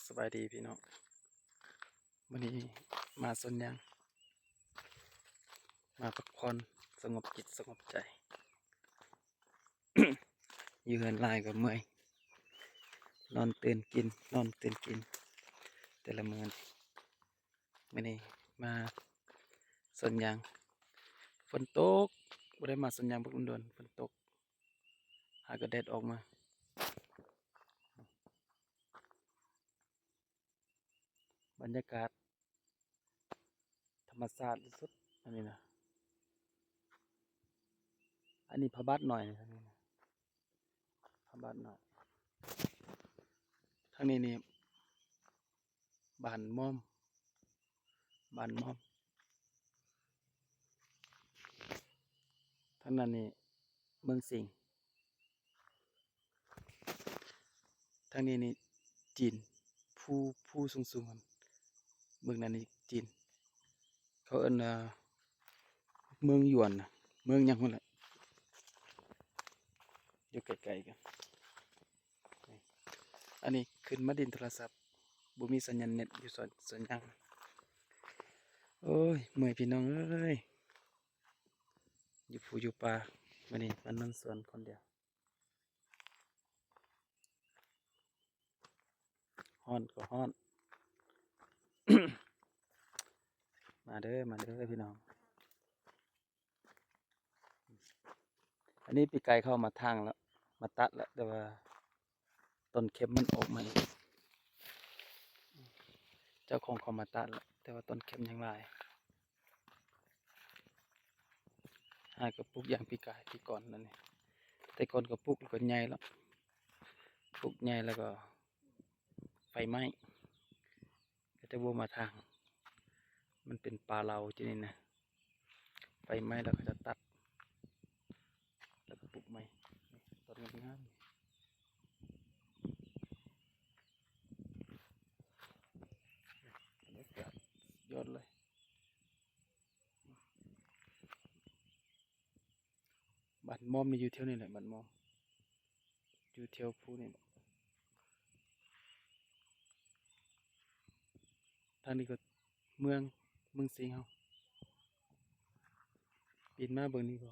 ສະບາຍດີພີ່ນ້ອງ ມື້ນີ້ມາສວນຍາງ ມາພັກຜ່ອນສະຫງົບຈິດສະຫງົບໃຈ ຢູ່ເຮືອນຫຼາຍກໍເມື່ອຍ ນອນຕື່ນກິນ ນອນຕື່ນກິນ ແຕ່ລະມື້ນີ້ ມື້ນີ້ມາສວນຍາງ ຝົນຕົກ ບໍ່ໄດ້ມາສວນຍາງບັກດົນໆ ຝົນຕົກ ຫາກະແດດອອກມາ ບັນຍາກາດທຳມະຊາດທີ່ສຸດ ອັນນີ້ນະ ອັນນີ້ພະບາດນ້ອຍ ອັນນີ້ນະ ພະບາດນ້ອຍ ທາງນີ້ນີ້ ບ້ານມ່ອມ ບ້ານມ່ອມ ທາງນັ້ນນີ້ເມືອງສິງ ທາງນີ້ນີ້ຈີນ ພູ ພູສູງໆ ເບື້ອງນັ້ນນີ້ຈີນ ເຂົາເອີ້ນວ່າເມືອງຢວນນະ ເມືອງຫຍັງພຸ້ນແຫຼະ ຢູ່ໃກ້ໆກັນ ອັນນີ້ຂຶ້ນມາຫຼິ້ນໂທລະສັບ ບໍ່ມີສັນຍານເນັດຢູ່ສວນ ສວນຍາງ ໂອ້ຍ ເມື່ອຍພີ່ນ້ອງເອີຍ ຢູ່ພູຢູ່ປ່າ ມື້ນີ້ມານອນສວນຄົນດຽວ ຮ້ອນກໍຮ້ອນ ມາເດີ ມາເດີພີ່ນ້ອງ ອັນນີ້ປີກາຍເຂົາມາຖາງແລ້ວ ມາຕັດແລ້ວ ແຕ່ວ່າຕົ້ນເຂັມມັນອອກໃໝ່ ເຈົ້າຂອງເຂົາມາຕັດແລ້ວ ແຕ່ວ່າຕົ້ນເຂັມຍັງຫຼາຍ ຫາກໍປູກຢ່າງປີກາຍປີກ່ອນນັ້ນນີ້ ແຕ່ກ່ອນກໍປູກແລ້ວກໍໃຫຍ່ແລ້ວ ປູກໃຫຍ່ແລ້ວກໍໄຟໄໝ້ ເຂົາເຈົ້າບໍ່ມາຖາງ ມັນເປັນປ່າເລົາຈັ່ງນີ້ນະ ໄຟໄໝ້ແລ້ວເຂົາເຈົ້າຕັດ ແລ້ວກໍປຸກໃໝ່ ຕົ້ນງາມໆ ບັນຍາກາດຍອດເລີຍ ບ້ານມ່ອມນີ້ຢູ່ແຖວນີ້ແຫຼະ ບ້ານມ່ອມ ຢູ່ແຖວພູນີ້ແຫຼະ ທາງນີ້ກໍເມືອງ ເມືອງສິງເຮົາ ປີນມາເບິ່ງນີ້ກໍ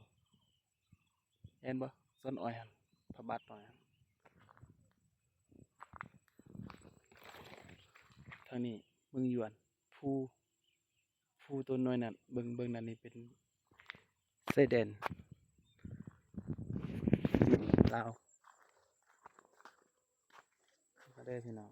ແມ່ນບໍ່ ສວນອ້ອຍຫັ້ນ ພະບາດນ້ອຍຫັ້ນ ທາງນີ້ເມືອງຢວນ ພູ ພູຕົ້ນນ້ອຍນັ້ນ ເບິ່ງ ເບິ່ງນັ້ນນີ້ເປັນຊາຍແດນລາວ ມາເດີພີ່ນ້ອງ